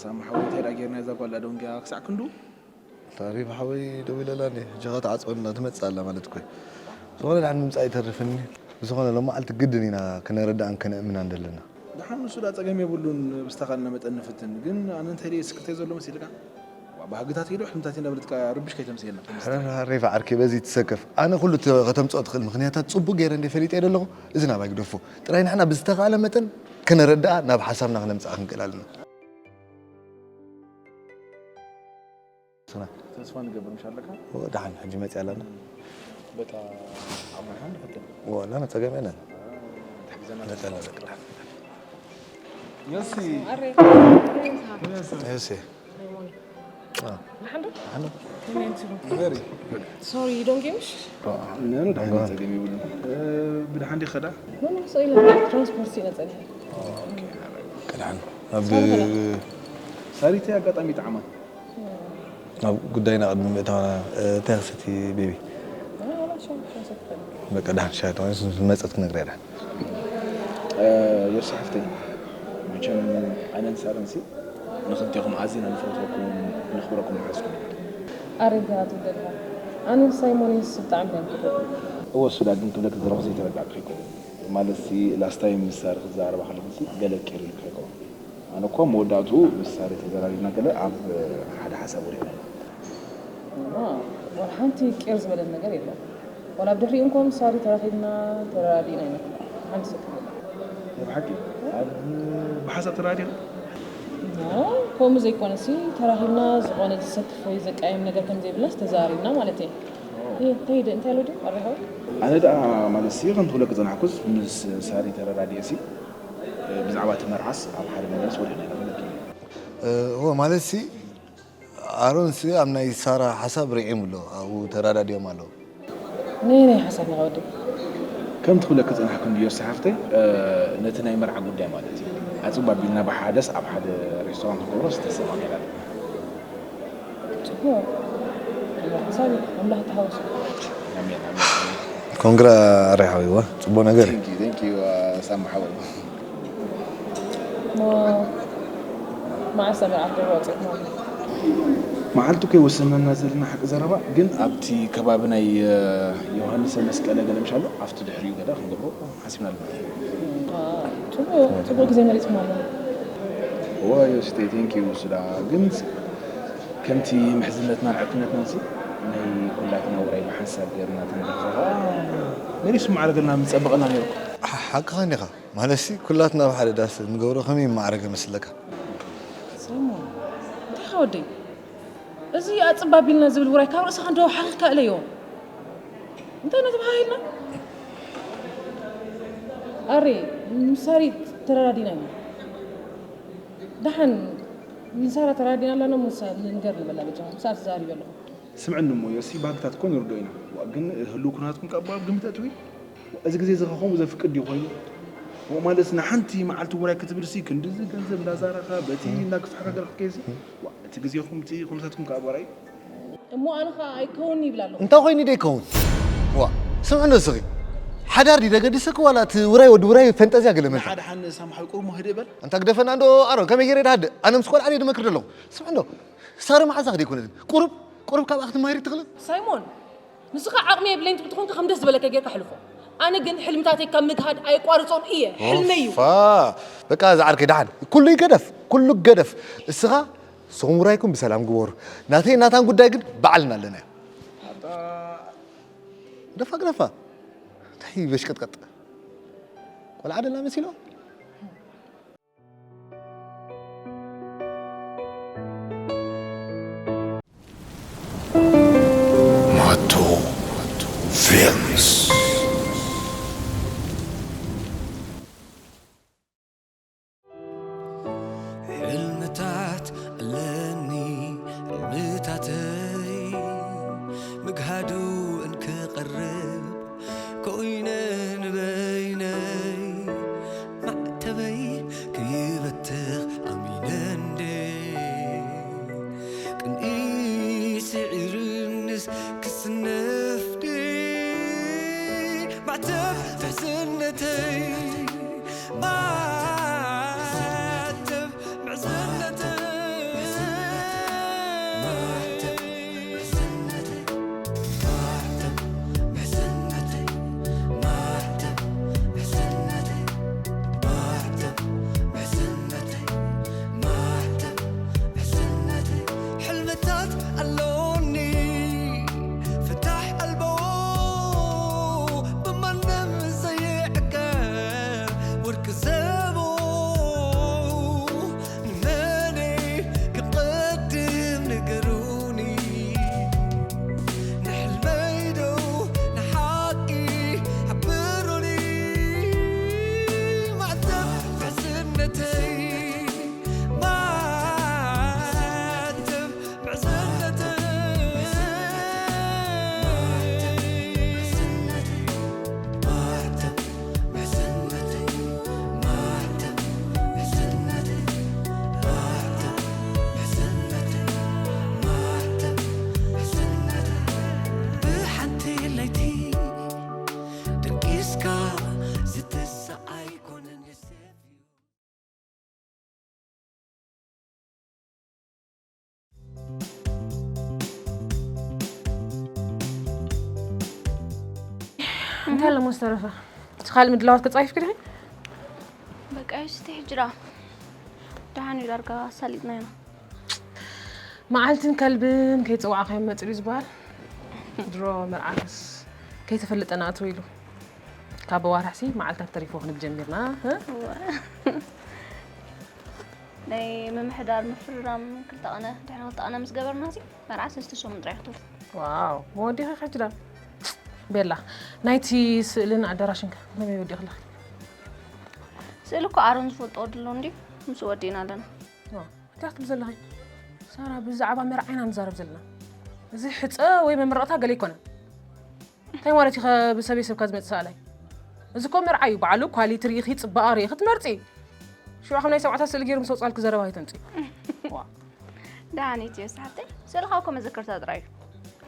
ሳሚ ሓወይ፣ እንታይ ደኣ ጌርና እዛ ጓል ደንጊያ ክሳዕ ክንዱ? ታሪፍ ሓወይ ደው ኢለላ እንዴ? ሕጂ ኸ ትዓጽወና ትመጽእ ኣላ ማለት እኮ እዩ። ዝኾነ ደሓን ምምጻእ ይተርፍኒ። ብዝኾነ ሎም መዓልቲ ግድን ኢና ከነረድኣን ከነእምናን ዘለና። ደሓን ንሱ ደኣ ጸገም የብሉን፣ ብዝተኻልና መጠን ንፍትን። ግን ኣነ እንታይ ደየ ስክፍተይ ዘሎ መሲልካ? ዋ፣ ባህግታት ኢሉ ሕልምታት እንዳበለትካ ርብሽ ከይተምስየልና። ሕረር ሃሬፋ ዓርከይ በዚ ትሰከፍ። ኣነ ኩሉ ተ-፣ ከተምጽኦ ትኽእል ምኽንያታት ጽቡቅ ገይረ እንደ ፈሊጠ እየ ዘለኹ። እዚ ናባይ ግደፎ። ጥራይ ንሕና ብዝተኻለ መጠን ከነረድኣ ናብ ሓሳብና ክነምጽኣ ክንክእል ኣለና። ስና። ተስፋ ንገብር ምሽ ኣለካ? ወ-፣ ደሓን ሕጂ መጽእ ኣለና። በታ ኣብ መርሓ ንፈትን። ወ-፣ ላና ጸገም የለን። ትሕግዘና። ለጠና ለጠና። ዮሲ። ኣሬ። ዮሲ። ዮሲ። ዮሲ። አ። ደሓን ዶ? ደሓን ዶ? ከመይ ትብሉ? ቨሪ። ሶሪ፣ ዩ ዶንት ጊቭ ሽ? ኖ፣ ኖ፣ ደሓን ጸገም የብሉን። እ፣ ብደሓን ዲኻ ዳ? ኖ፣ ኖ፣ ስቕ ኢለ ትራንስፖርት ስኢነ ጸኒሐ። ኦኬ፣ ደሓን። ኣብ ሳሪ ከላ። ሳሪቲ ኣጋጣሚ ጠዓማ። ኣብ ጉዳይና ቅድሚ ምእታውና፣ እ፣ እንታይ ክሰቲ ቤቢ? እ፣ ዋላ ሻሂ፣ ሻሂ ሰቲ። በቃ፣ ደሓን ሻሂ ተኾይኑ፣ ምስ መጸት ክነግርያ ደሓን። እ፣ ዮሲ ሓፍተይ፣ መቸም ኣነን ሳረንሲ ንኽልቴኹም ኣዚና ንፈትወኩም፣ ነኽብረኩም፣ ንሓዝኩም። ኣሬ፣ እንታይ ትብለካ? ኣነን ሳይሞንስ ብጣዕሚ ኢና ንፈትወኩም። እወ፣ እሱ ዳ ግን ክብለኪ ዘለኹ ዘይተረዳእኪ ይኮን። ማለትሲ፣ ላስት ታይም ምስ ሳሪ ክትዛረባ ከለኹሲ፣ ገለ ቂር ኢልኪ ይኮን። ኣነ እኮ መወዳእትኡ ምስ ሳሪ ተዘራሪብና ገለ ኣብ ሓደ ሓሳብ ወዲቕና ኢና። እማ፣ ዋላ ሓንቲ ቂር ዝበለን ነገር የለን። ዋላ ኣብ ድሕሪኡ እንኳ ምስ ሳሪ ተራኺብና፣ ተረዳዲእና ኢና። ሓንቲ ሰብ ትብለና። ናይ ብሓቂ? ኣብ ብሓሳብ ተረዳዲእና? ኖ፣ ከምኡ ዘይኮነሲ፣ ተራኺብና ዝኾነ ዘሰክፍ ወይ ዘቃይም ነገር ከም ዘይብልናስ ተዘራሪብና ማለት እየ። ኦ። እየ፣ እንታይ ደ-፣ እንታይ ኣሎ ድዩ? ኣረጋዊ? ኣነ ደኣ ማለትሲ፣ ከም ትብለኪ ዝጸናሕኩስ ምስ ሳሪ ተረዳዲእሲ፣ ብዛዕባ እቲ መርዓስ ኣብ ሓደ መለስ ወዲቕና ኢና፣ ፈለጥኪ። እ፣ እወ፣ ማለትሲ፣ ኣሮንሲ ኣብ ናይ ሳራ ሓሳብ ርዒሙ ኣሎ፣ ኣብኡ ተረዳዲኦም ኣለዉ። ነየናይ ሓሳብ ኢኻ ወዲ? ከምቲ ክብለኪ ዝጸናሕኩ እንድዮ ሓፍተይ፣ እ፣ ነቲ ናይ መርዓ ጉዳይ ማለት እዩ። ኣጽብ ኣቢልና ብሓደስ ኣብ ሓደ ሬስቶራንት ክንገብሮስ ተሰማሚዕና ኣለና። ጽቡቕ። ሓሳብ እዩ። ኣምላኽ ይተሓወሶ። ኣሜን፣ ኣሜን፣ ኣሜን። ኮንግራ ኣረይ ሓዊዋ፣ ጽቡቕ ነገር እዩ። Thank you, thank you፣ እ፣ ሳሚ ሓወይ። ሞ-፣ መዓስ መርዓ ክትገብሩ ኣውጺእኩም ኣለኹም? መዓልቲ እኮ ኣይወሰንና ዘለና ሓቂ ዘረባ፣ ግን ኣብቲ ከባቢ ናይ፣ እ፣ ዮሃንስ መስቀለ ገለ ምሽ ኣሎ፣ ኣብቲ ድሕሪኡ ገለ ክንገብሮ ሓሲብና ኣለና። አ፣ ጽቡቕ፣ ጽቡቕ ግዜ መሪጽኩም ኣለኹም። እወ፣ ዮሲተይ፣ thank you፣ እሱ ደኣ ግን ከምቲ ምሕዝነትናን ዕርክነትናንሲ ናይ ኩላትና ውራይ ብሓንሳብ ጌርና ተንረኸኸ፣ መሊሱ ማዕረገልና ምጸበቐና ነይሩ። ሓ-፣ ሓቅኻ እንዲኻ። ማለትሲ፣ ኩላትና ኣብ ሓደ ዳስ ንገብሮ ከመይ ማዕረገ መስለካ? ሰይሞን፣ እንታይ ኢኻ ወደይ? እዚ ኣጽብ ኣቢልና ዝብል ውራይ ካብ ርእስኻ እንዶ ሓኺኽካ እለዮ። እንታይ ነቲ በሃሂልና? ኣሬ፣ ምስ ሳሪ ተረዳዲና ኢና። ደሓን፣ ንሳራ ተረዳዲና ኣለና፣ ምስ ንገር ንበላ በጃኻ። ምስኣ ተዛሪበ ኣለኹ። ስምዕኒ እሞ ዮሲ፣ ባህግታት እኮ ንርድኦ ኢና። ዋእ፣ ግን ህልው ኩነታትኩም ካብ ኣብ ግምት ኣእትዊ። እዚ ግዜ እዚ ከ ከምኡ ዘፍቅድ ድዩ ኮይኑ? ዋእ፣ ማለትስ ንሓንቲ መዓልቲ ውራይ ክትብልሲ ክንድዚ ገንዘብ እንዳዛረኻ፣ በቲ እንዳክፍሓካ ገለ ክትከይሲ፣ ዋእ፣ እቲ ግዜኹም፣ እቲ ኩነታትኩም ካብ ኣርኣዩ። እሞ ኣነ ኸኣ ኣይከውን'ዩ ይብል ኣለኹ። እንታይ ኮይኑ ደይከውን? ዋእ፣ ስምዒ እንዶ እስኺ። ሓዳር ድዩ ደገድሰኪ ዋላ እቲ ውራይ ወዲ ውራይ ፈንጠዝያ ገለ መልካ? ንሓደ ሓን ሳምሓዊ ቁሩብ እሞ ህድእ በል። ኣንታ ግደፈና እንዶ ኣሮን፣ ከመይ ገይረ ድሃድእ? ኣነ ምስ ቆልዓ ድየ ድመክር ዘለኹ። ስምዒ እንዶ፣ ሳሪ መዓዛ ክደይኮነትን? ቁሩብ፣ ቁሩብ ካብኣ ክትመሃሪ ትኽእልን? ሳይሞን፣ ንስኻ ዓቕሚ የብለይን ትብል ተኾንካ ከም ደስ ዝበለካ ጌርካ ሕልፎ። ኣነ ግን ሕልምታተይ ካብ ምግሃድ ኣየቋርጾን እየ። ሕልመይ እዩ። ኦፋ፣ በቃ እዛ ዓርከይ ደሓን። ኩሉ ይገደፍ፣ ኩሉ ይገደፍ። እስኻ፣ ንስኹም ውራይኩም ብሰላም ግበሩ። ናተይ ናታን ጉዳይ ግን ባዕልና ኣለናዮ። ኣታ፣ ግደፋ፣ ግደፋ። እንታይ በሽቀጥቀጥ? ቆልዓ ደላ መሲሎ? ማቶ ፊልምስ። ሕልምታት ኣለኒ፣ ሕልምታተይ ምግሃዱ እንክቐርብ ኮይነ ንበይነይ ማዕተበይ ክይበትኽ ኣሚነ እንዴ ቅንኢ ስዒሩንስ ክስነፍ ድየ ማዕተብ ትሕዝነተይ ማዕተብ ምሕዝነተይ ብሓንቲ ለይቲ ደቂስካ ዝተሰኣይኮነን የሰፍ እንታይ ኣሎ ዝተረፈ? እቲ ካልእ ምድላዋት ከጻይፍኪ ዲኺ? በቃ ይስቲ ሕጂ ደኣ ደሓን እዩ ዳርጋ ኣሳሊጥና ኢና። መዓልትን ከልብን ከይጸዋዕካዮም መጽእ ድዩ ዝበሃል? ድሮ መርዓትስ ከይተፈለጠ ንኣትዎ ኢሉ። ካብ ኣዋርሕሲ መዓልታት ተሪፎ ክንብል ጀሚርና። እ? ናይ ምምሕዳር ምፍርራም ክልተ ቀነ ድሕሪ ክልተ ቀነ ምስ ገበርና ሲ መርዓ ሰለስተ ሰሙን ጥራይ ክትወስድ። ዋው መወዲኺ ከጅዳ ቤላ ናይቲ ስእልን ኣዳራሽን ከ ከመይ ወዲኽላ? ስእሊ እኮ ኣሮን ዝፈልጦ ወዲ ኣሎ እንድዩ ምስኡ ወዲእና ኣለና። እንታይ ክትብል ዘለኺ? ሳራ ብዛዕባ መርዓ ኢና ንዛረብ ዘለና። እዚ ሕፀ ወይ መመረቕታ ገለ ኣይኮነን። እንታይ ማለት እዩ ብሰበይ ሰብካ ዝመፅእ ሰኣላይ? እዚ እኮ መርዓ እዩ ባዕሉ ኳሊቲ ርኢኺ ፅባቐ ርኢኺ ትመርፂ። ሽዑ ከም ናይ ሰብዓታት ስእሊ ገይሩ ምስ ወፃልኪ ዘረባ ኣይተምፅኢ። ዋ ደሓን ኢትዮ ሰሓብተይ ስእልኻ እኮ መዘከርታ ጥራይ እዩ።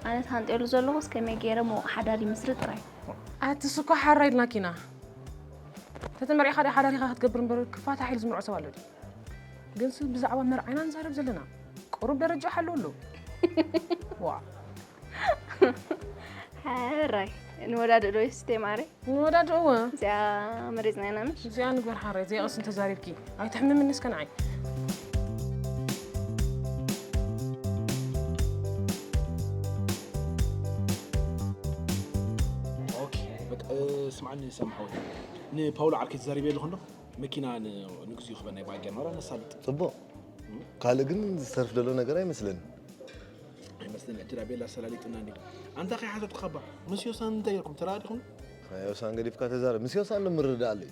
ኣነ ተሃንጤሉ ዘለኹስ ከመይ ገይረ መውቕ ሓዳር ይምስርት ጥራይ። ኣቲ ስኳ ሓራ ኢልናኪና። ተተመርዒኻ ዶ ሓዳር ኢኻ ክትገብር እምበር ክፋታሕ ኢሉ ዝምርዖ ሰብ ኣሎ ድዩ? ግን ስ ብዛዕባ መርዓ ኢና ንዛረብ ዘለና። ቁሩብ ደረጃ ሓሉ ኣሎ። ዋ ሕራይ ንወዳድእ ዶ ይስቴ ማረ? ንወዳድእዎ። እዚኣ መሪፅና ኢና ምሽ? እዚኣ ንግበር ሓራይ እዚኣ ቀስ እንተዛሪብኪ ኣይትሕምምኒ እስከ ንዓይ። ኦኬ በቃ ስምዓኒ ሳሚ ሓወይ ንፓውሎ ዓርከይ ተዛሪበ ኣለኹ እንዶ መኪና ንግዚኡ ክበና ይበሃል ጌርና ዋላ ነሳልጥ ፅቡቕ ካልእ ግን ዝተርፍ ዘሎ ነገር ኣይመስለኒ ኣይመስለኒ ሕጂ ዳ ቤላ ኣሰላሊጥና እንዲ ኣንታ ከይ ሓተትኩኻ ባ ምስ ዮሳን እንታይ ጌርኩም ተራዲኹም ዮሳን ገዲፍካ ተዛረብ ምስ ዮሳን ንምርዳእ ኣለዩ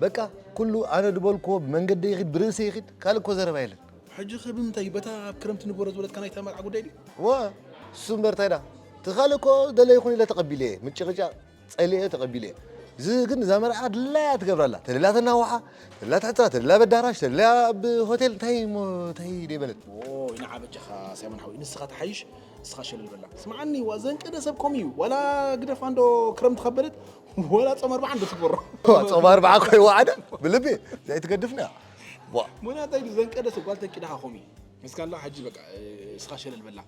በቃ ኩሉ ኣነ ድበልክዎ ብመንገዲ ይኺድ ብርእሰ ይኺድ ካልእ እኮ ዘረባ የለን ሕጂ ኸ ብምንታይ በታ ኣብ ክረምቲ ንግበሮ ዝበለትካ ናይታ መርዓ ጉዳይ ድዩ ዋ እሱ እምበር እንታይ ዳ እቲ ካልእ እኮ ደለ ይኹን ኢለ ተቐቢለ እየ ምጭቕጫቕ ጸሊኤ ተቐቢለዮ። እዚ ግን እዛ መርዓ ድላያ ትገብራ ኣላ። ተደልያ ተናውሓ፣ ተደልያ ትሕጽራ፣ ተደልያ ኣብ ኣዳራሽ፣ ተደልያ ኣብ ሆቴል እንታይ እሞ እንታይ ደይ በለት። ኦይ ንዓ በጃኻ ሳይሞን ሓወይ ንስኻ ትሓይሽ ንስኻ ሸለል በላ። ስምዓኒ ዋእ ዘንቀደ ሰብ ከምኡ እዩ ዋላ ግደፋ እንዶ ክረምቲ ካብ በለት ዋላ ጾም ኣርብዓ እንዶ ትግበሮ። ዋ ጾም ኣርብዓ እኮ ይወዓደ ብልቢ ዘይትገድፍና። ዋ ሞናታይ ዘንቀደ ሰብ ጓል ተንቂድኻ ከምኡ እዩ። እስካ እንዶ ሓጂ በቃ ንስኻ ሸለል በላ።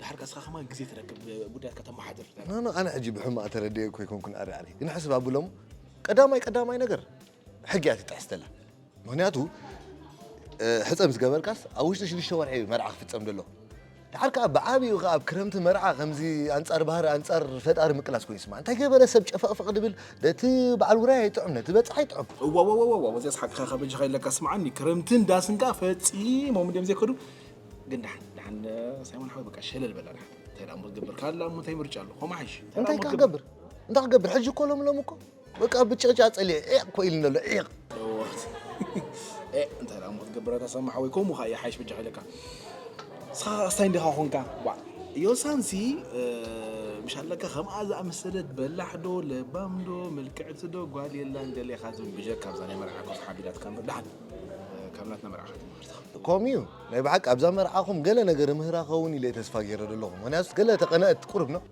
ድሓር ከ እስኻ ከማን ግዜ ትረክብ ጉዳያትካ ተመሓድር። ኖ ኖ ኣነ ሕጂ ብሕማቕ ተረዲኤ እኮ ኣይኮንኩን ኣሪ ኣሪ ግን ሕስብ ኣብሎም ቀዳማይ ቀዳማይ ነገር ሕጊ እያ ትጥሕስ ተላ ምኽንያቱ ሕፀ ምስ ገበርካስ ኣብ ውሽጢ ሽዱሽተ ወርሒ እዩ መርዓ ክፍፀም ደሎ ድሓር ከዓ ብዓብዩ ከዓ ኣብ ክረምቲ መርዓ ከምዚ ኣንፃር ባህሪ ኣንፃር ፈጣሪ ምቅላስ ኮይኑ ስማ እንታይ ገበረ ሰብ ጨፈቕፈቕ ድብል ነቲ በዓል ውራይ ኣይጥዑም ነቲ በፃሕ ኣይጥዑም እዋዋዋዋ ወዚያስ ሓቅኻ ከበጃኻ ኢለካ ስምዓኒ ክረምትን ዳስን ከዓ ፈፂሞም እንዲዮም ዘይከዱ ግን ደሓን ደሓን ሳይሞን ሓወይ በቃ ሸለል በላ ደሓን እንታይ ደኣ እሞ ትገብር ካልእ ደኣ እሞ እንታይ ምርጫ ኣሎ ከምኡ ሓይሽ እንታይ እንታይ እሞ እካ ትገብር? ክገብር እንታይ ክገብር ሕጂ እኮ ሎም ሎም እኮ በቃ ብጭቕጫ ፀሊዐ ዒቕ እኮ ኢሉ ኣሎ ዒቕ እወ። ኤ እንታይ ደኣ እሞ ትገብር ኣታ ሳማ ሓወይ ከምኡ ኸኣ እየ ሓይሽ በጃኻ ኢለካ ንስኻ ኣስታይ እንዲኻ ኾንካ ዋ ዮሳንሲ ምሽ ኣለካ ከምኣ ዝኣመሰለት በላሕ ዶ ለባም ዶ ምልክዕቲ ዶ ጓል የላን ገለ ኢኻ ትብል ብጀካ ኣብዛ ናይ መርዓ ኮፍ ሓቢላትካ እምበር ደሓን ካብ ናትና መርዓ ከይትምህር ትኽእል ከምኡ እዩ ናይ ብሓቂ ኣብዛ መርዓኹም ገለ ነገር ምህራ ኸውን ኢለ ተስፋ ገይረ ዘለኹ ምክንያቱ ገለ ተቐነአት ቁርብ ነው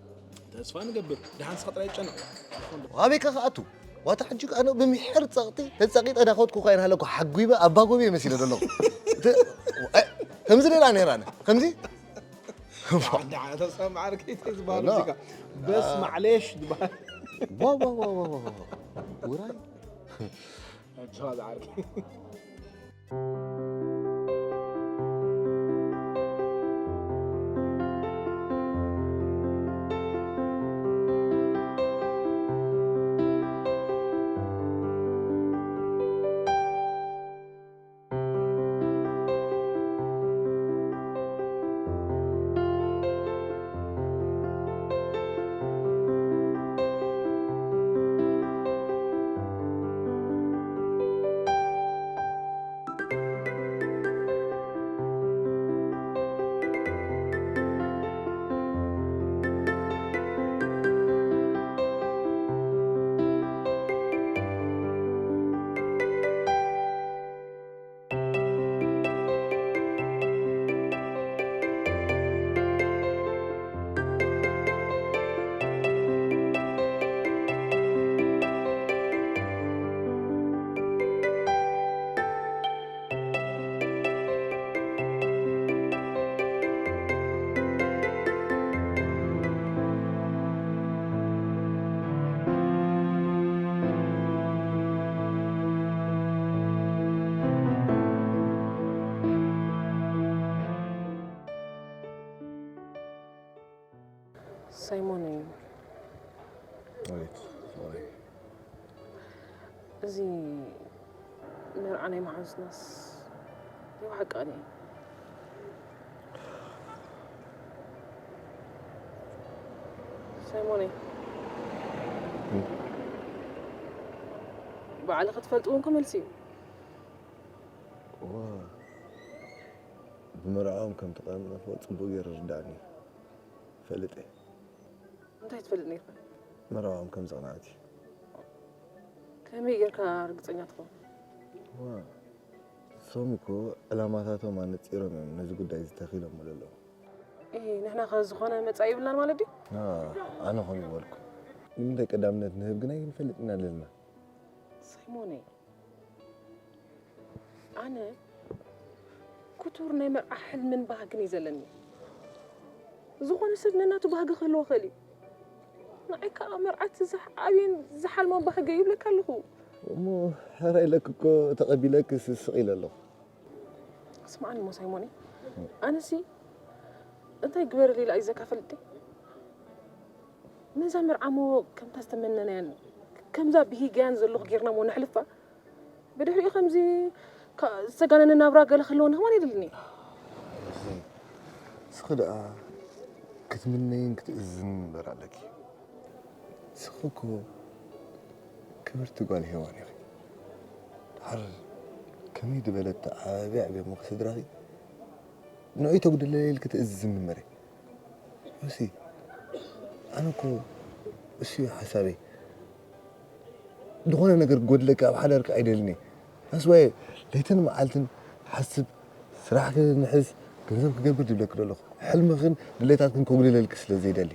ተስፋ ንገብር ደሓን ስኻ ጥራይ ጨነቕ ኣበይ ከ ክኣቱ ዋታ ሕጂ ኣነ ብምሕር ጸቕጢ ተጸቒጠ ዳኸትኩ ኳ ይናለኩ ሓጒበ ኣባ ጎብየ መሲለ ዘለኹ ከምዚ ደላ ነይራ ኣነ ከምዚ ተስፋ ማዓርከይ ዝበሃል ሙዚቃ በስ ማዕሌሽ ዝበሃል ውራይ ጀዋዝ ዓርከይ እዚ መርዓ ናይ መሓዙትናስ ይውሓቃኒ እዩ። ሳይሞነይ፣ ባዕልኺ ትፈልጥዎ እንኮ መልሲ እዩ። እዋ፣ ብመርዓኦም ከም ተቐነኹ ጽቡቕ ገይሩ ርዳእኒ። ፈልጥ እየ። እንታይ ትፈልጥ ነይርካ? መርዓኦም ከም ዘቕናዕቲ። ከመይ ጌርካ ርግጸኛ ትኸውን? እዋ፣ እሶም እኮ ዕላማታቶም ኣነጺሮም እዮም ነዚ ጉዳይ ዝተኺሎምሉ ኣለዉ። እ፣ ንሕና ከ ዝኾነ መጻኢ ይብልናን ማለት ድዩ? ና፣ ኣነ ኾን ይበልኩ። ንምንታይ ቀዳምነት ንህብ ግን ኣይንፈልጥ ኢና ኣለና። ሳይሞነይ፣ ኣነ ክቱር ናይ መርዓ ሕልምን ባህግን እዩ ዘለኒ። ዝኾነ ሰብ ነናቱ ባህጊ ክህልዎ ኽእል እዩ። ንዓይ ከዓ መርዓት ዝዓብየን ዝሓልሞን ባህገይ ይብለካ ኣለኹ። እሞ ሕራይ ኢለክ እኮ ተቐቢለክ ስስቕ ኢለ ኣለኹ። ስምዓኒ እሞ ሳይሞነይ፣ ኣነሲ እንታይ ግበረለይ ኢላ እዩ ዘካፈልጥ? ነዛ መርዓ እሞ ከምታ ዝተመነናያን ከምዛ ብሂጋያን ዘለኹ ጌርና እሞ ነሕልፋ። ብድሕሪኡ ከምዚ ካ- ዝተጋነነ ናብራ ገለ ክህልወና ከማን የድልኒ። እስኺ ደኣ ክትምነይን ክትእዝን እምበር ኣለኪ። እስኺ እኮ ክብርቲ ጓል ሄዋን ኢኺ። ድሓር ከመይ ዝበለት ዓብያ ዕብየ እሞ ስድራኺ ንዑይ ተጉድለለይ ኢልኪ ትእዝዝኒ እምበሪ። ዮሲ፣ ኣነ እኮ እሱ እዩ ሓሳበይ። ዝኾነ ነገር ክጎድለካ ኣብ ሓዳርካ ኣይደልን እየ። ኣስዋየ ለይትን መዓልትን ሓስብ፣ ስራሕ ክንሕዝ፣ ገንዘብ ክገብር ዝብለኪ ዘለኹ። ሕልምኽን ድሌታትክን ከጉድለልኪ ስለ ዘይደሊ።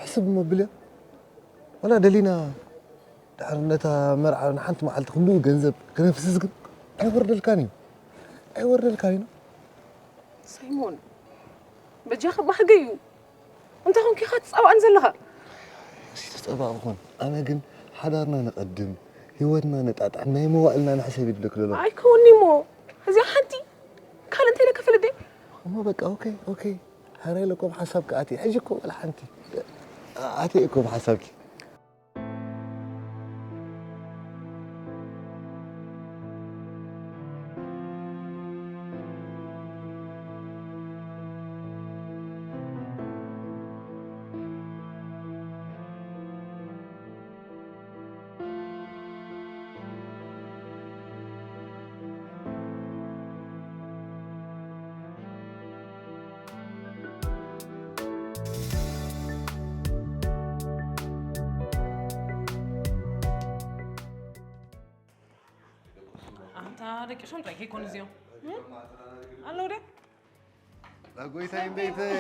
ሕስብ እሞ ብልዮ። ዋላ ደሊና ድሓር ነታ መርዓ ንሓንቲ መዓልቲ ክንድኡ ገንዘብ ክነፍስስ ግን ኣይወርደልካን እዩ። ኣይወርደልካን እዩ። ሳይሞን፣ በጃኻ ባህገይ እዩ። እንታይ ኮንኪ ኢኻ ትጻባእን ዘለኻ? እሲ ተጸባእኹን። ኣነ ግን ሓዳርና ነቐድም፣ ህይወትና ነጣጣሕ፣ ናይ መዋእልና ንሕሰብ ይብለክ ዘሎ። ኣይከውኒ እሞ፣ እዚኣ ሓንቲ ካልእ እንታይ ኢለ ከፈልደይ? እሞ በቃ ኦኬ፣ ኦኬ። ሓራይ ለኮ ብሓሳብካ ኣቲ፣ ሕጂ እኮ ወላ ሓንቲ ኣቲ እኮ ብሓሳብኪ። ኣንታ ደቂ ሸንጣይ ከይኮኑ እዚኦም ኣለዉ ደ ጎይታይ እምበይተይ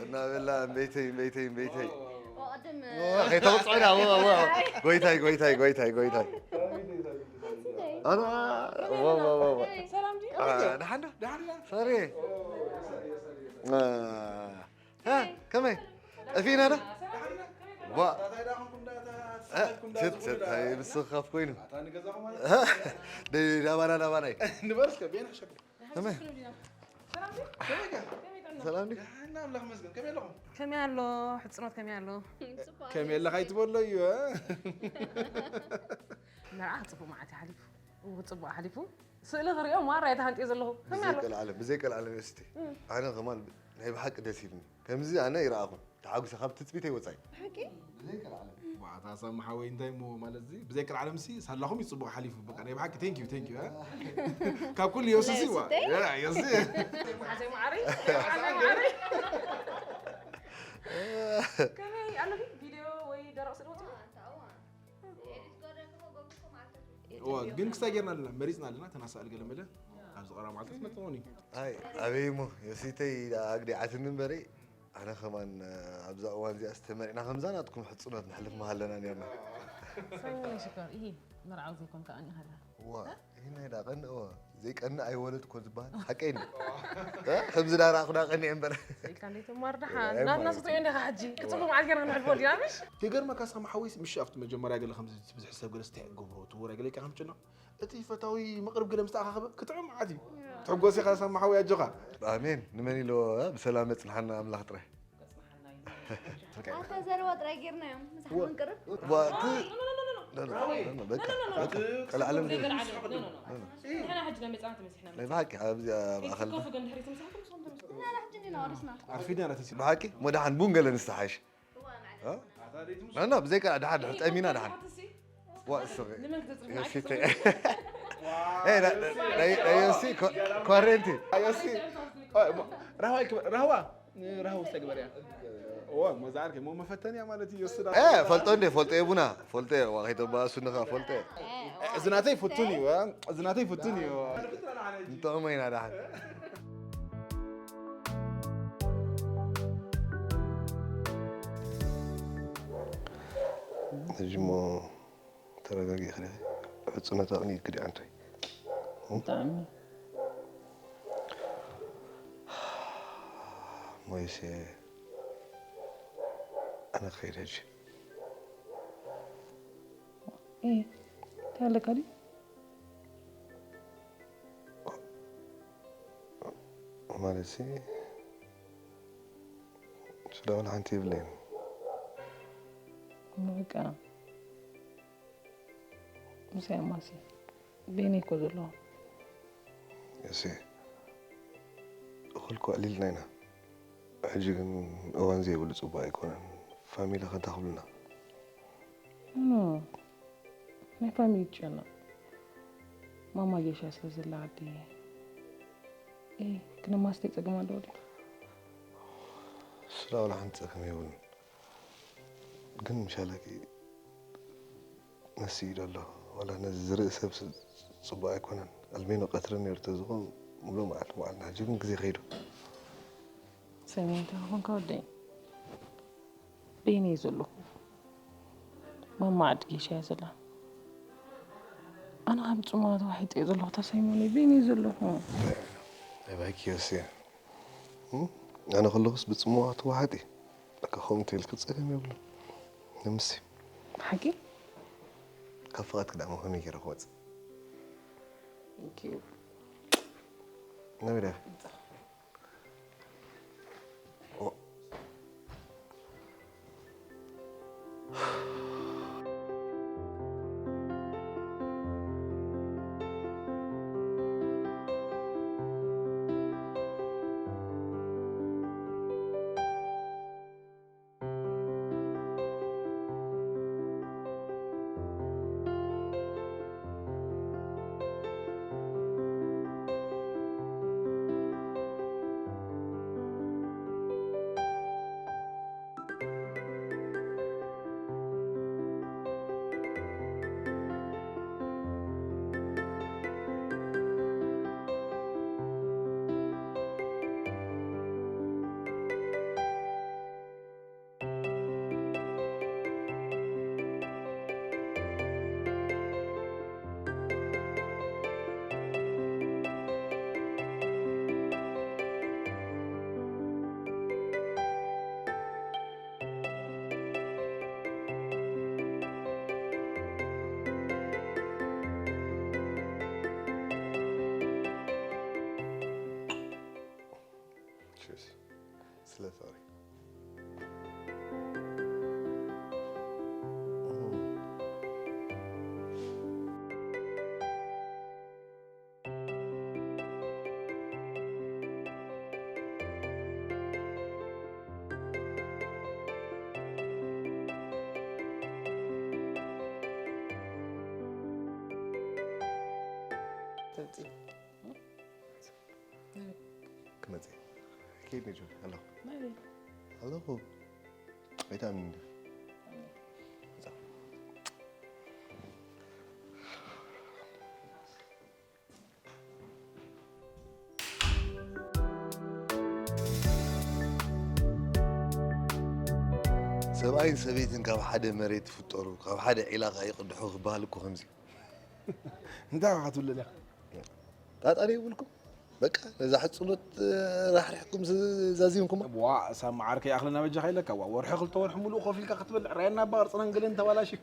እናበላ እምበይተይ እምበይተይ እምበይተይ ወቅድም ከይተቕፅዑና ጎይታይ ጎይታይ ጎይታይ ጎይታይ ኣነ ሰላም ድዩ? ደሓንዳ ሰሪ ከመይ ጠፊእና ዶ ዋ ስት ስት ምስኻፍ ኮይኑ ናባና ናባናይ ንበርስከ ቤና ሸኩ ከመይ ሰላም ድዩ? ሰላም ድዩ እና ኣምላኽ መስገን ከመይ ኣለኹም ከመይ ኣሎ? ሕፅኖት ከመይ ኣሎ? ከመይ ኣለኻ ይትበሎ እዩ መርዓ ፅቡቅ መዓት ሓሊፉ እው ፅቡቅ ሓሊፉ ስእሊ ክሪኦ ማራ እየ ተሃንጥየ ዘለኹ ከመይ ኣሎ? ብዘይቀልዓለም ብዘይቀልዓለም ዮስቲ ኣነ ከማን ናይ ብሓቂ ደስ ኢልኒ ከምዚ ኣነ ይረኣኹ ተሓጒሰ ካብ ትፅቢተይ ወፃኢ ብሓቂ ብዘይቀልዓለም ዋታ ሳማ ሓወይ እንታይ እሞ ማለት እዚ ብዘይ ቅርዓለም ሲ ሳላኹም ይጽቡቕ ሓሊፉ በቃ ናይ ብሓቂ thank you thank you ካብ ኩሉ ዮስሲ ዋ ዮሲ መዓዘይ መዓረይ መዓዘይ መዓረይ ከመይ ኣለኺ ቪድዮ ወይ ደረቕ ስእሊ ወፂኡ ዋ ግን ክስታይ ጌርና ኣለና መሪጽና ኣለና ተናሳእል ገለ መለ ኣብዚ ቀረባ መዓልታት መጥመኒ ኣይ ኣበይ እሞ ዮሲተይ ኣግዲዓትኒ እምበረይ ኣነ ከማን ኣብዛ እዋን እዚኣ ዝተመሪዕና ከምዛ ናትኩም ሕፅኖት ንሕልፍ መሃለና ኔርና ሰሚነ ሽኮር ይሂ መርዓው ዘይኮንካ ቀኒኻ ኣለኻ ዋ ይህናይ ዳ ቀንእዎ ዘይቀንእ ኣይወለድ እኮ ዝበሃል ሓቀይ ኒ ከምዚ ዳ ረኣኹ ዳ ቀኒዐ እምበር ኢልካ እንዴ ትማር ደሓን ናትና ስጥዮ እንዴኻ ሕጂ ክፅቡቅ መዓል ጌርና ንሕልፎ ዲና ምሽ ይገርመካ እስኻ መሓወይስ ምሽ ኣብቲ መጀመርያ ገለ ከምዚ ብዝሕ ሰብ ገለ ስታይ ገብሮ ትውራ ገለ ኢልካ ከምጭኖ እቲ ፈታዊ መቕርብ ገለ ምስ ተኣኻኸበ ክጥዕም መዓት እዩ ትሕጎስ ኢኻ ሳማ ሓወይ ኣጆኻ ኣሜን ንመን ኢልዎ ብሰላም መፅንሓና ኣምላኽ ጥራይ ኣታ ዘረባ ጥራይ ጌርናዮም ምሳሕ ምንቅርብ ዋ፣ እቲ ኖ፣ ኖ፣ ኖ፣ ኖ። ኖ፣ ኖ፣ ኖ፣ ኖ፣ በቃ፣ ኖ፣ ኖ፣ ኖ። በቃ፣ ቀልዓለም ዘይበልዓ። ኖ፣ ኖ፣ ኖ፣ ኖ። ኖ፣ ኖ። ንሕና ሕጂ ናይ መጻወቲ መሲሕና ናይ ብሓቂ ኣብዚ ኣብ ኣኸልና። ኮፍ ግን ድሕሪት ምሳኹም ንስኹም ተምስሉ። ንሕና ሕጂ እንዲና ወሪስና። ኣርፊድና ኢና ተሲኡ። ብሓቂ፣ ሞ ደሓን ቡን ገለ ንስተሓሽ። እ? ኖ፣ ኖ፣ ብዘይካ ደሓን፣ ድሕሪ ጠሚና ደሓን። ዋ፣ እሱ ንመን ክትጽርፍ የሲተ። ንዓይ ክትጽርፍ? ኤ፣ ና-፣ ና-፣ ና-፣ ዮሲ ኮ-፣ ኮረንቲ። ዮሲ። ራህዋ ይክበ-፣ ራህዋ። ንራህዋ ውስተ ግበርያ። ዋ፣ መዛዕር ከሞ መፈተንያ ማለት እዩ፣ ዮሲ ዳ-፣ ኤ፣ ፈልጦ እንዴ፣ ፈልጦ የቡና፣ ፈልጦ፣ ዋ፣ ከይተባእሱ ንኻ፣ ፈልጦ። እዚ ናተይ ፍቱን እዩ፣ እ? እዚ ናተይ ፍቱን እዩ። ንጠቕሞ ኢና ደሓን። ሕጂ እሞ ተረጋጊእኺ ዲኺ? ሕጽኖት ኣቕኒእኪ ዲዩ ኣንቶይ? ብጣዕሚ። ሞይሴ፣ ኣነ ክኸይድ ሕጂ። እ፣ እንታይ ኣለካ ድዩ? ማለትሲ፣ ስለ ዋላ ሓንቲ የብለይን። በቃ፣ ምሳይ ኣማሲ፣ በይነይ እኮ ዘለዋ። እሲ፣ እኹል እኮ ኣዕሊልና ኢና። ሕጂ ግን እዋን ዘይብሉ ጽቡቕ ኣይኮነን። ፋሚሊ ከንታ ክብሉና። ኖ፣ ናይ ፋሚሊ ትጨነቕ። ማማ ጌሻ ስለ ዘላ ዓዲ። ኤ፣ ግን ማስተይ ጸገም ኣለዎ ድዩ? ስላ ዋላ ሓንቲ ጸገም የብሉን። ግን ምሻለኪ መሲሉ ኣሎ። ዋላ ነዚ ዝርኢ ሰብ ስ-፣ ጽቡቕ ኣይኮነን። ኣልሜኖ ቀትሪ ነይሩ ተዝኾን ሙሉእ መዓልቲ ምውዓልና። ሕጂ ግን ግዜ ከይዱ። ሰሜን እንታይ ኮንካ ወደይ? በይነይ ዘለኹ። ማማ ዓዲ ጌሻ እያ ዘላ። ኣነ ካብ ጽምዋ ተዋሒጠ እየ ዘለኹ። እታ ሰይሞነይ በይነይ ዘለኹ። ኣባኪ ዮሴ። እም? ኣነ ከለኹስ ብጽምዋ ትወሓጢ። በቃ ከምኡ እንተኢልኪ ጸገም የብሉን። ንምሲ። ብሓቂ? ካብ ፍቓድኪ ደኣ ከመይ ገይረ ክወጽእ? Thank you። ነቢዳ። Cheers. ስለ ፍቕሪ። ክመጽእ። ከይድ ነጆ፣ ኣለኹ። ናበይ? ኣለኹ። ኣይትኣምንን ዲኺ? መጻ። ሰብኣይን ሰበይትን ካብ ሓደ መሬት ይፍጠሩ፣ ካብ ሓደ ዒላ ከኣ ይቕድሑ ክበሃል እኮ ከምዚ። እንታይ ኢኻ ክትብለኒ ኢኻ? ጣጣ ዶ ይብልኩም? በቃ ነዛ ሕጽኖት ራሕሪሕኩም ዝ-፣ ዛዚምኩማ። ዋ፣ ሳሚ ዓርከይ ኣኽለና በጃኻ ኢለካ። ዋ፣ ወርሒ ክልተ ወርሒ ሙሉእ ኮፍ ኢልካ ክትበልዕ ራየና እባ ቅርጽናን ገለን ተባላሽዩ።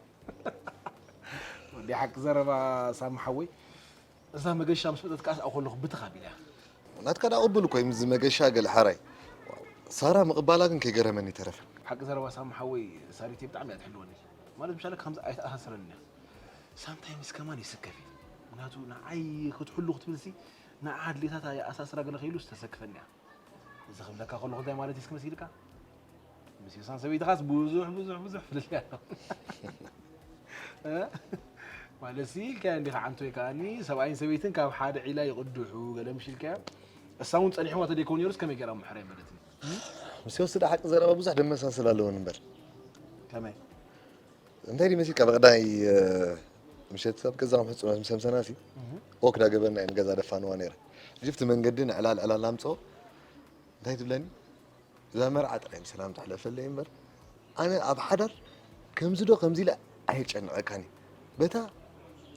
ወዲ ሓቂ ዘረባ ሳሚ ሓወይ። እዛ መገሻ ምስ መጸት ከኣ ኣብኣ ከለኹ ብትኽ ኣቢለ እያ። ናትካ ደኣ ቅቡል እኮ እዩ፣ ምስዚ መገሻ ገለ ሓራይ። ሳራ ምቕባላ ግን ከይገረመኒ ኣይተረፈን። ሓቂ ዘረባ ሳሚ ሓወይ፣ ሳሪተይ ብጣዕሚ እያ ትሕልወኒ። ማለት ምሻለ ከምዚ ኣይተኣሳስረን እያ። ሳምታይምስ ከማን ይስከፍ እዩ። ምክንያቱ ንዓይ ክትሕሉ ክትብልሲ ንዓ ኣድሌታታ የኣሳስራ ገለ ከይሉ ዝተሰክፈን እያ። እዚ ክብለካ ከለኹ እንታይ ማለት እዩ እስኪ መሲልካ? ምስ ዮሳን ሰበይትኻስ ብዙሕ፣ ብዙሕ፣ ብዙሕ ፍልልይ ኣሎ። እ? ማለት ሲ ኢልካዮ እንዲኻ ዓንቶ ወይ ከኣኒ ሰብኣይን ሰበይትን ካብ ሓደ ዒላ ይቕድሑ ገለ ምሽ ኢልካዮ? እሳ እውን ጸኒሕዋ ተደይከው ነይሩስ ከመይ ገይራ ምሕረይ በለትኒ? ምስ ዮሲ ደኣ ሓቂ ዘረባ ብዙሕ ደመሳስል ኣለወን እምበር። ከመይ? እንታይ ድዩ መሲልካ ብቐዳይ፣ እ፣ ምሸት ኣብ ገዛኹም ሕጹናት ምስ ሰምሰናሲ እህ። ዎክ ዳገበርና እየ ንገዛ ደፋንዋ ነይረ። ጅፍቲ መንገዲ ንዕላል ዕላል ኣምጽኦ እንታይ ትብለኒ? እዛ መርዓ ጥራይ ብሰላም ትሕለፈለይ እምበር፣ ኣነ ኣብ ሓዳር ከምዚ ዶ ከምዚ ኢለ ኣየጨንቐካን እዩ። በታ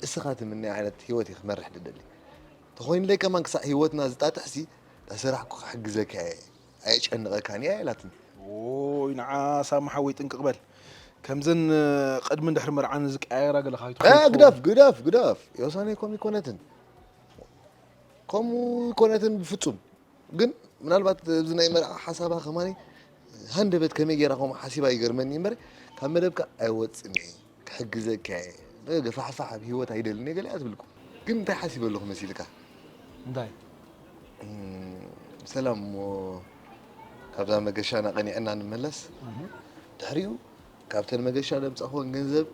እስኻ ትምነያ ዓይነት ህይወት እየ ክመርሕ ድደሊ። ተኾይኑለይ ከማን ክሳዕ ህይወትና ዝጣጥሕሲ፣ ዳሰራሕኩ ክሕግዘካ እየ፣ ኣየጨንቐካን እየ ኢላትኒ። ኦይ፣ ንዓ ሳሚ ሓወይ ጥንቅቕ በል። ከምዘን ቅድምን ድሕሪ መርዓን ዝቀያየራ ገለ እ፣ ከይትኸውን። ግደፍ፣ ግደፍ፣ ግደፍ። ዮሳነይ ከምኡ ይኮነትን። ከምኡ ይኮነትን ብፍጹም። ግን ምናልባት እዚ ናይ መርዓ ሓሳባ ከማኒ ሃንደበት ከመይ ጌራ ከምኡ ሓሲባ ይገርመኒ እምበር፣ ካብ መደብካ ኣይወጽእን እየ፣ ክሕግዘካ እየ፣ ገፋሕፋሕ ኣብ ህይወት ኣይደልን እየ ገለ እያ ትብልኩ። ግን እንታይ ሓሲበ ኣለኹ መሲልካ? እንታይ? እም፣ ሰላም እሞ ካብዛ መገሻና ቀኒዕና ንመለስ። እህ። ድሕሪኡ ካብተን መገሻ ዘምጻኹወን ገንዘብ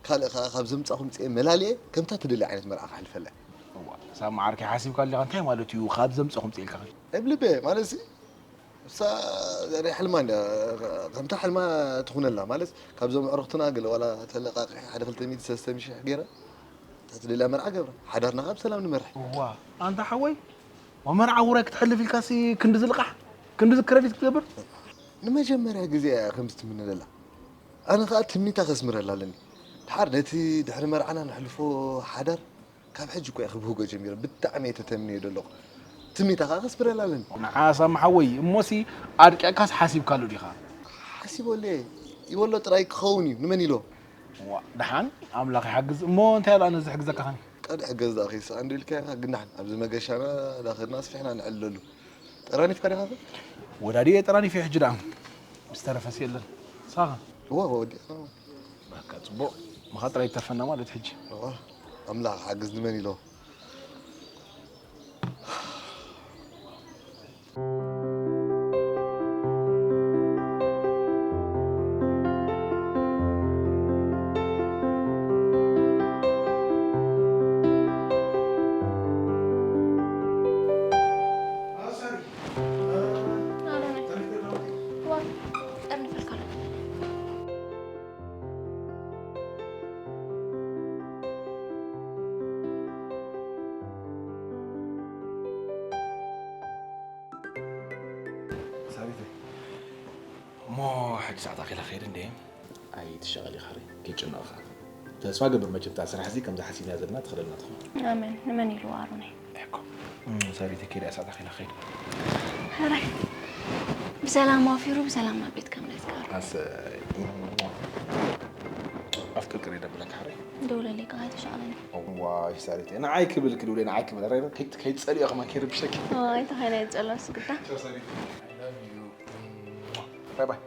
ካልእ ከኣ ካብ ዘምጻኹ ምጽኤ መላልኤ ከምታ ትደልያ ዓይነት መርዓ ከሕልፈላ። እዋ፣ ሳሚ ዓርከይ ሓሲብካ ኣለኻ፣ እንታይ ማለት እዩ ካብ ዘምጻኹ ምጽኤ ኢልካ? እብ ልበ ማለት ሲ፣ እሳ ናይ ሕልማ እንድያ፣ ከምታ ሕልማ ትኹነላ ማለት ካብዞም ኣዕሩኽትና ገለ ዋላ ተለቃቒ ሓደ ክልተ ሚእቲ ሰለስተ ሚእቲ ሺሕ ገይራ እታ ትደልያ መርዓ ገብራ ሓዳርና ካብ ሰላም ንመርሕ። እዋ፣ ኣንታ ሓወይ፣ ወመርዓ ውራይ ክትሕልፍ ኢልካሲ ክንዲ ዝልቃሕ፣ ክንዲ ዝክረፊት ክትገብር? ንመጀመርያ ግዜ እያ ከምዚ ትምነ ዘላ። ኣነ ከኣ ትምኒታ ከስምረላ ኣለኒ። ድሓር ነቲ ድሕሪ መርዓና ነሕልፎ ሓዳር ካብ ሕጂ እኮ እየ ክብህጎ ጀሚረ። ብጣዕሚ እየ ተተምንዮ ዘለኹ። ትምኒታ ከኣ ከስምረላ ኣለኒ። ንዓ ሳሚ ሓወይ፣ እሞሲ ኣድቂዕካስ ሓሲብካሉ ዲኻ? ሓሲበሉ እየ። ይበሎ ጥራይ ክኸውን እዩ። ንመን ኢሎ? ዋ፣ ደሓን ኣምላኽ ይሓግዝ። እሞ እንታይ ኣላ ነዚ ሕግዘካ ኸኒ? ቀድ ሕገዝ ደኣ ከይስኣን ኢልካ ኢኻ፣ ግን ደሓን ኣብዚ መገሻና ዳኸድና ኣስፊሕና ንዕልለሉ። ጠራኒፍካ ዲኻ ኸ? ወዳዲ እየ ጠራኒፈ ሕጂ ደኣ። ዝተረፈስ የለን። ሳኻ? እወ፣ እወ፣ ወዲእና። በቃ ጽቡቕ። ምኻድ ጥራይ ይተርፈና ማለት ሕጂ። እወ፣ ኣምላኽ ሓግዝ ንመን ኢሎ? ሳቢተይ፣ እሞ ሕጂ ሰዓት ኣኺላ ክኸይድ እንዴ? ኣይትሻቐል ኢኻ ሪ፣ ከይጨነቕኻ። ተስፋ ገብር መቸም እታ ስራሕ እዚ ከምዛ ሓሲብና ዘለና ትኸደልና ትኸውን። ኣሜን። ንመን ኢልዋ ኣሮነይ? እኮ። እም፣ ሳቢተይ ከይዳ ሰዓት ኣኺላ ክኸይድ። ሕራይ። ብሰላም ኣውፊሩ ብሰላም ናብ ቤት ከም ደስካ። ኣሰይ። ኣፍቅር ቅሬ ደብለካ ሕራይ። ደውለለይ፣ ከኣ ኣይትሻቐለኒ። ዋይ ሳሪተይ፣ ንዓይ ክብል ክድውለ፣ ንዓይ ክብል። ኧረ፣ ከይት-፣ ከይትጸልዮ ከማን ከይርብሸኪ። ዋይ፣ ተኸይነ ይጸሎ፣ እሱ ግዳ። ቻው ሳሪተይ። I love you. ባይ ባይ።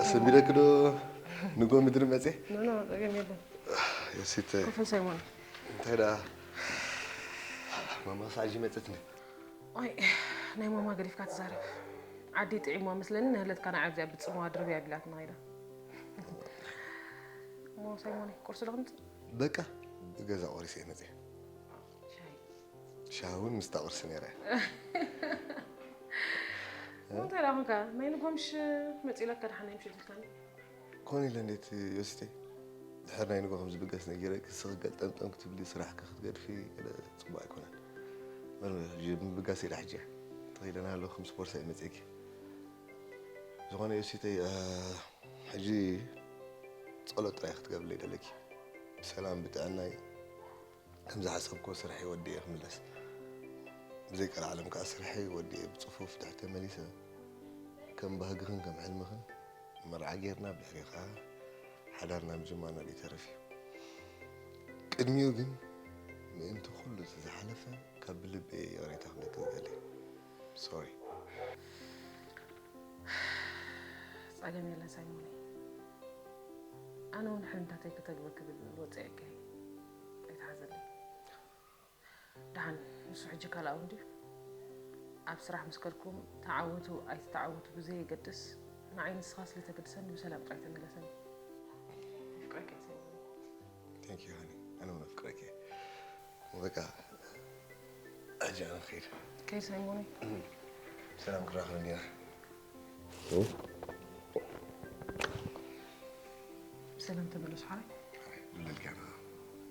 ኣሰቢለኪ ዶ ንጎ ምድሪ መጽየ? ኖ፣ ኖ፣ ጸገም የለን። ዮሲት። ኮፈ ሳይሞን። እንታይ ደኣ? ማማ ሳጂ መጸት እንዴ? ኣይ፣ ናይ ማማ ገዲፍካ ትዛረብ። ዓዲ ጥዒማ መስለኒ፣ ንህለትካ ንዓይ ኣብዚኣ ብጽምዋ ድርብያ ቢላትና ከይዳ። እሞ ሳይሞን፣ ቁርሲ ዶ ክምጽእ? በቃ፣ ገዛ ቆሪሰ እየ መጽየ። ሻሂ? ሻሂ እውን ምስታ ቁርሲ ነይረ። እንታይ ደኣ ኾንካ? ናይ ንጎምሽ መጺእ ኢለካ ደሓን ናይ ምሸት ኢልካኒ። ኮነ ኢለ እንዴት ዮሲተይ? ድሕሪ ናይ ንጎ ከም ዝብገስ ነጊረኪ፣ ንስኺ ገልጠምጠም ክትብሊ፣ ስራሕኪ ክትገድፊ ገለ ጽቡቕ ኣይኮነን። በል፣ ምብጋስ ኢለ ሕጂ እየ። ተኺለ ናሃለኹ ምስ ቦርሳ እየ መጺእኪ። ዝኾነ ዮሲተይ፣ እ፣ ሕጂ ጸሎት ጥራይ ክትገብርለይ ደለኪ። ብሰላም ብጥዕናይ ከም ዝሓሰብክዎ ስርሐይ ወዲኤ ክምለስ። ብዘይ ቀልዓለም ከኣ ስርሐይ ወዲኤ ብጽፉፍ ድሕር ተመሊሰ፣ ከም ባህግኽን ከም ሕልምኽን መርዓ ጌርና ብድሕሪኡ ከኣ ሓዳርና ምጅማርና ደይተርፍ እዩ። ቅድሚኡ ግን ምእንቲ ኩሉ እቲ ዝሓለፈ ካብ ብልቢ እየ ይቕሬታ ክብለኪ ዝደሊ። ሶሪ። ጸገም የለን ሳይሞነይ። ኣነ እውን ሕልምታተይ ከተግብር ክብል ወፂአ እየ። ኣይትሓዘለይ። ደሓን ንሱ ሕጂ ካልኣዊ ድዩ? ኣብ ስራሕ ምስ ከድኩም ተዓወቱ ኣይትተዓወቱ ብዘየገድስ ንዓይ ንስኻ ስለ ተገድሰኒ ብሰላም ጥራይ ተመለሰኒ። ኣፍቅረካ እየ ሳይሞነይ። Thank you honey. ኣነ እውን ኣፍቅረኪ እየ። በቃ ሕጂ ኣነ ክኸይድ። ከይድ ሳይሞነይ። ሰላም ክራኸብ እንዲና። ብሰላም ተመለሱ ሓራይ። ብለልካ ኣነ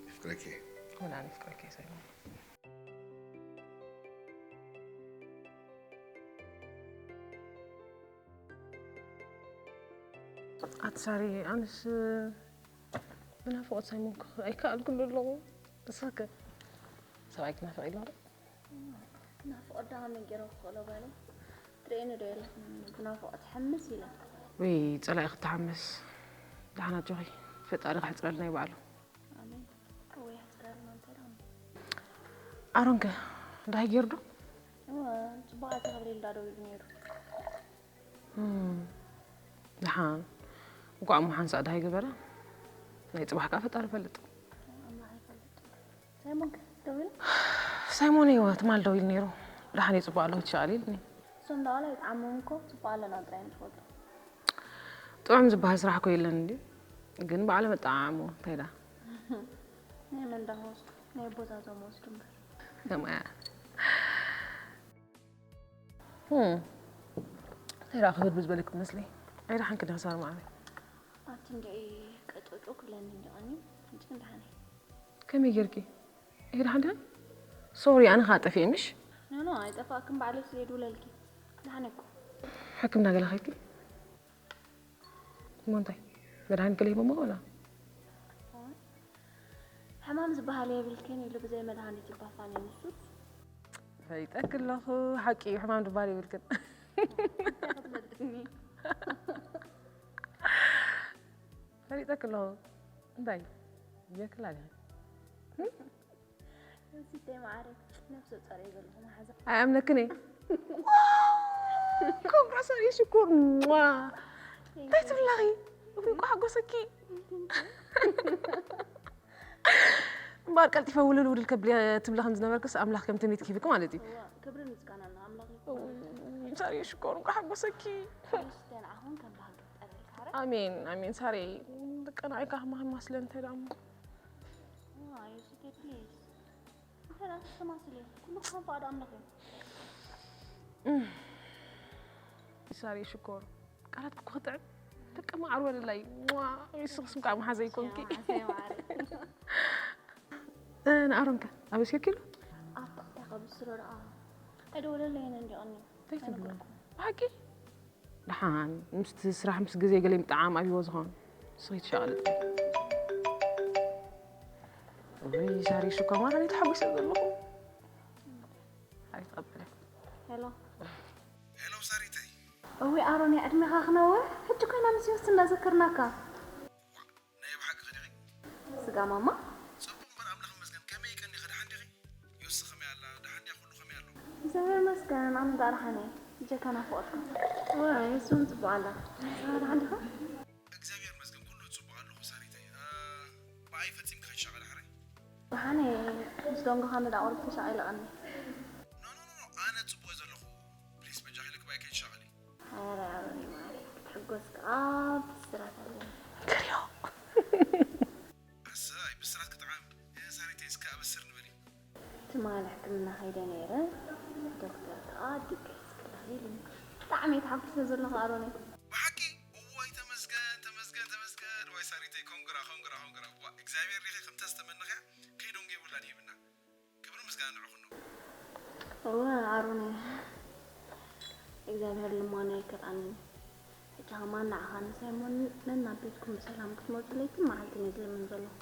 ኣፍቅረኪ እየ። ወላ ኣነ ኣፍቅረኪ እየ ሳይሞነይ። ኣቲ ሳሪ ኣነስ ብናፍቖት ሳይሞን ክኽእል ኣይከኣልኩን ኣለኹ። ንስኺ ከ ሰብኣይ ክናፍቕ ኢልዋ ዶ? ናፍቖት ደኣ ከመይ ገይረ ክኽእሎ ጓለይ? ትርእየኒ ዶ የለኽን ብናፍቖት ሕምስ ኢለ። ውይ ጸላኢ ክትሓምስ። ደሓን ኣጆኺ ፈጣሪ ከሕጽረልና እዩ ባዕሉ። ኣሜን። እወ የሕጽረልና እንታይ ደኣ። ኣሮን ከ ደሃይ ገይሩ ዶ? እወ ጽቡቕ ኣቲ ክብል ኢሉ ደኣ ደዊሉ ነይሩ። ደሓን እንኳዕ እሞ ሓንሳእ ደሃይ ገበረ። ናይ ጽባሕ ከኣ ፈጣሪ ይፈልጥ። ኣምላኽ ይፈልጥ። ሳይሞን ከ ደዊሉ? ሳይሞን እየዋ ትማል ደዊሉ ነይሩ። ደሓን እየ ጽቡቕ ኣለኹ ትሻቐል ኢልኒ። እሶም ደኣ ዋላ ይጥዓሞም እኮ ጽቡቕ ኣለና ጥራይ እዮም ዝፈልጡ። ጥዑም ዝበሃል ስራሕ እኮ የለን እንድዩ። ግን ባዕሎም ኣጠዓዕምዎ እንታይ ደኣ። ናይ መን ደኣ ክወስዱ ናይ ኣቦታቶም ወስዱ እምበር። ከምኣ እያ። ህም። እንታይ ደኣ ክብድ ብዝበለክ ትመስሊ። ኣይደሓንክን ዲኺ ሳሪ መዓረይ። ኣቲ እንድዒ ቅጥጡ ክብለኒ እንዲ ቀንዩ። ሕጂ ግን ደሓን እየ። ከመይ ጌርኪ? ኣይደሓን ዲኺ? ሶሪ ኣነ ኸኣ ጠፊኤ ምሽ? ኖ ኖ ኣይጠፋእክን ባዕለይ ስለ ድውለልኪ። ደሓን እየ እኮ። ሕክምና ገለ ኸይድኪ? እሞ እንታይ መድሃኒት ገለ ሂቦሞ ወላ? ሕማም ዝበሃል የብልክን ኢሉ ብዘይ መድሃኒት ይባፋኒ ንሱስ። ፈሊጠኪ ኣለኹ ሓቂ እዩ ሕማም ዝበሃል የብልክን። ክትመልጥኒ። ፈሊጠኪ ኣለኹ እንታይ ጌርክላ ዲኺ? ሲተይ መዓረይ ነብሰ ጾር እየ ዘለኹ መሓዛ። ኣይኣምነክን እየ። ኮንግራ ሳሪ ሽኮር ሟ እንታይ ትብላኺ? እንኳ ሓጎሰኪ። እምበኣር ቀልጢፈ ውልል ውልል ከብሊ ትብሊ ከም ዝነበርክስ ኣምላኽ ከም ትምኒትኪ ሂብኪ ማለት እዩ። እዋ ክብርን ምስጋናን ንኣምላኽ ይኹን። እም፣ ሳሪ ሽኮር እንኳ ሓጎሰኪ። ሽተ ንዓኹም ከም ባህጊ ይፍጠረልካ። ኣሜን ኣሜን ሳሪ። በቃ ንዓይ ከዓ ከማኺ ማስለ እንታይ ደኣ እሞ። እዋ የሱሰይ ፕሊዝ። እንታይ ደኣ ተማስሊ ኩሉ ክኸን ፍቓድ ኣምላኽ እዩ። ሳሪ ሽኮር ቃላት ክጥዕም በቃ ማዕር ወለላይ። ንስኽስ ከዓ መሓዘይ ኮንኪ። ኣሰይ መዓረይ። ንኣሮንከ ኣበስከኪ ኢሉ ኣብ ታሕታ ከብስሮ ደኣ ኣይደወለለይን እንዲቐኒ። እንታይ ትብሎ ብሓቂ? ደሓን ምስቲ ስራሕ ምስ ግዜ ገለ ምጥዓም ኣብይዎ ዝኸውን። ንስኺ ትሻቐሊ ጥራይ። ወይ ሳሪ ሽኮር ማለት እኔ ተሓጒሰ ዘለኹ። ኣይትቐበለ። ሄሎ ሄሎ ሳሪተይ። እዊ ኣሮን ዕድሜኻ ክነውሕ ሕጂ ኮይና ምስ ዮስ እናዘከርናካ። ናይ ብሓቂ ኸዲኺ? ስጋ ማማ ጽቡቕ እምበር ኣምላኽ ይመስገን። ከመይ ቀኒኺ ደሓን ዲኺ? ዮሲ ከመይ ኣላ? ደሓን ድያ? ኩሉ ከመይ ኣሎ? እግዚኣብሔር ይመስገን ኣነ ደኣ ደሓን እየ። ብጀካ ናፍቖትካ። እዋ ዮሲ እውን ጽቡቕ ኣላ። ንስኻ ደሓን ዲኻ? እግዚኣብሔር ይመስገን ኩሉ ጽቡቕ ኣለኹ ሳሪተይ። እ፣ ብኣይ ፈጺምኪ ከይትሻቐሊ ሕራይ። ደሓን እየ። ምስ ደንጎኻ ንዳ ቁሩብ ተሻቒለ ቀኒ። ኖ ኖ ኖ ኖ፣ ኣነ ጽቡቕ እየ ዘለኹ። ፕሊስ በጃኺ ኢለኪ ብኣይ ከይትሻቐሊ። ኧረ ኣሮን ማሪ ክትሕጎስ ከኣ ብስራት ኣለኒ። ክሪኦ ኣሰይ ብስራት ክጥዓም። እ፣ ሳሪተይ እስከ ኣበስርኒ በሊ። ትማል ሕክምና ከይደ ነይረ ዶክተር ከኣ ድቅስ ክልኺ ኢሉኒ። ብጣዕሚ እየ ተሓጒሰ ዘለኹ ኣሮነይ። ብሓቂ እዋይ ተመስገን ተመስገን ተመስገን። ዋይ ሳሪተይ ኮንግራ ኮንግራ ኮንግራ። ዋ እግዚኣብሔር ሪኺ ከምታ ዝተመነኽያ ከይዶም ገይቡላ ድሂብና። ክብሪ ምስጋና ንዕኹም ነው። እወ ኣሮነይ እግዚኣብሔር ልማና ኣይከልኣንን። ሕጂ ከማን ንዓኻን ንሳይሞንን ናብ ቤትኩም ብሰላም ክትመጹ ለይትን መዓልትን እየ ዝልምን ዘለኹ።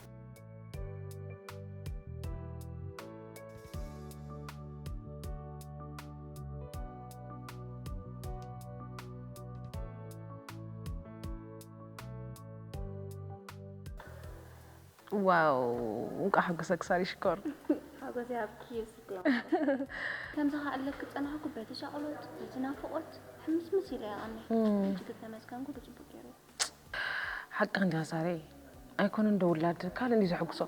ዋው፣ እንኳዕ ሓጎሰኪ ሳሪ ሽኮር። ሓጎስ ይሃብኪ ይስክሎ። ከምዚ ከዓለክ ዝጸናሕኩ በቲ ሻቕሎት፣ በቲ ናፍቖት ሕምስምስ ኢለ እየ ቀኒሐ። ሕጂ ግን ተመስገንኩ ብጽቡቕ ገይሩ። ሓቂ እንዲኻ ሳሪ፣ ኣይኮነን ዶ ውላድ ካልእ እንዲ ዘሐጉሶ።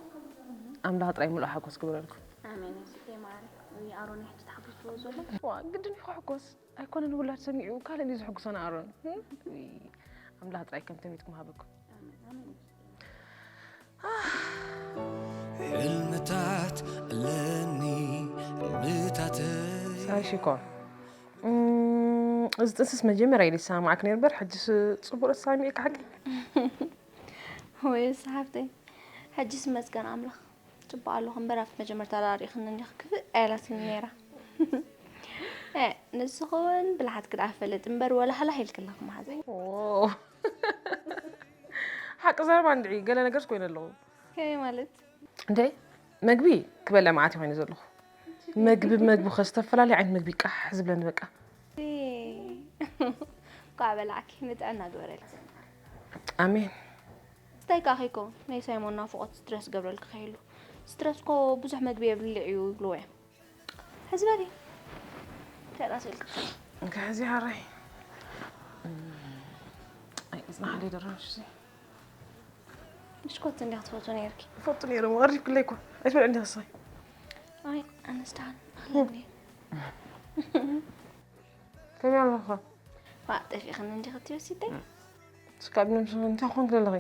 ኣምላኽ ጥራይ ምሉእ ሓጎስ ግበረልኩም። ኣሜን። የስደይ ማዕረ። ኣሮን ሕጂ ተሓጉስዎ ዘሎ። ዋ ግድን እዩ ክሕጎስ። ኣይኮነን ውላድ ሰሚዑ ካልእ እንዲ ዘሐጉሶ ንኣሮን። ኣምላኽ ጥራይ ከም ትምኒትኩም ሃበኩም። ሕልምታት ኣለኒ ሕልምታተይ ሳሪ ሽኮር፣ እም፣ እዚ ጥንስስ መጀመርያ ኢሉ ዝሰማማዓክ ነይሩ እምበር፣ ሕጅስ ጽቡቕ ተሰማሚዑካ ሓቂ? ወይ ሓፍተይ፣ ሕጅስ መስገን ኣምላኽ ጽቡቕ ኣለኹ እምበር፣ ኣብቲ መጀመርታ ዳኣ ርኢኽኒ እንዲኺ ክፍእ ኣይላትኒ ነይራ። እ፣ ንስኺ እውን ብልሓትኪ ደኣ ፈለጢ እምበር፣ ወላ ሃላህ ኢልኪ ኣለኺ መሓዛይ። ዎ። ሓቂ ዘረባ እንድዒ፣ ገለ ነገርስ ኮይነ ኣለኹ። ከመይ ማለት? እንደ መግቢ ክበልዕ መዓት ኮይኑ ዘለኹ። መግቢ ብመግቢ ከ ዝተፈላለየ ዓይነት መግቢ ቃሕ ዝብለኒ በቃ። እንኳዕ በላዕኪ፣ ንጥዕና ግበረልኪ። ኣሜን። ስታይ ከኣኺ እኮ ናይ ሳይሞን ናፍቖት ስትረስ ገብረልኪ ከይህሉ። ስትረስ እኮ ብዙሕ መግቢ የብልዕ እዩ ይብልዎ እዮም። ሕዚ በሊ። እንታይ ደኣ ስኢልኪ? እንካ ሕዚ ሓራይ። ኣይ፣ እዝና ሓደ ይደረሽ እዚ። ብሽኮት እንዲያ ክትፈትዎ ነይርኪ። ፈቱ ነይረ መቐሪብ ክለይ እኮ። ኣይትበልዕ እንዲያ ሳይ። ኣይ ኣነስ ደሓን ኣለኒ። ከመይ ኣለኻ? ዋ ጠፊእኽኒ እንዲኺ ትወሲደይ። ስካብ ነምስ እንታይ ኾንክ ዘለኺ?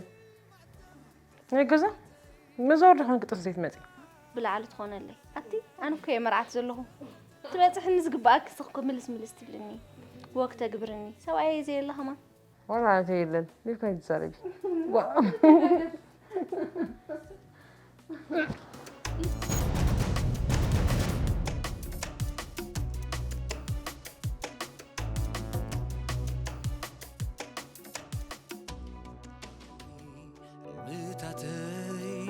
ናይ ገዛ መዛወር ደኾን ክጥፍ ዘይትመጺ። ብላዕሊ ትኾነለይ ኣቲ ኣነ እኮ እየ መርዓት ዘለኹ። ትበፅሕኒ ዝግባኣኪ ስኽ እኮ ምልስ ምልስ ትብልኒ። ወክ ተግብርኒ ሰብኣየ ዘየለ ኸማን። ዋላ ኣተ የለን ሊካ ይዛረቢ። ዋ። ምታተይ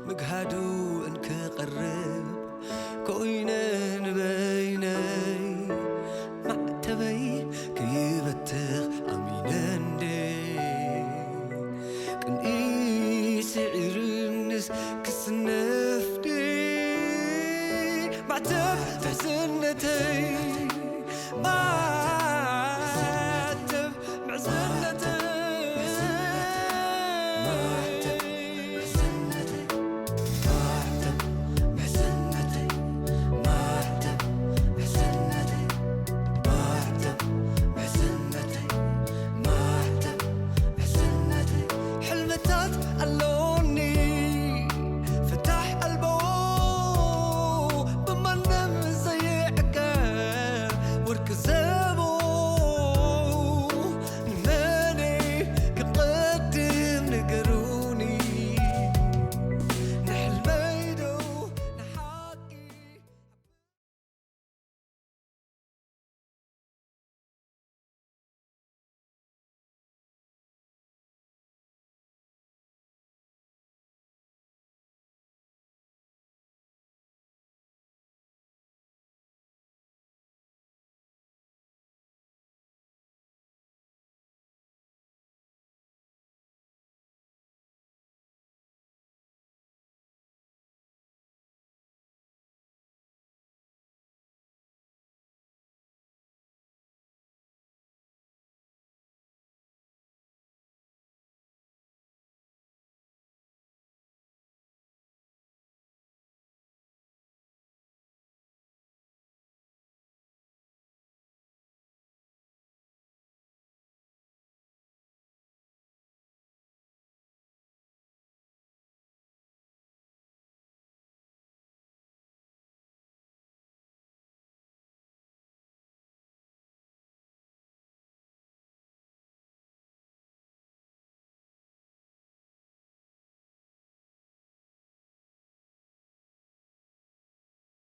ምግሃዱ እንክቐርብ ኮይነ ንበይነይ ማዕተበይ ክይበትኽ ኣሚነ እንዴ ቅንኢ ስዒርንስ ክስነፍ ድየ ማዕተብ ትሕዝነተይ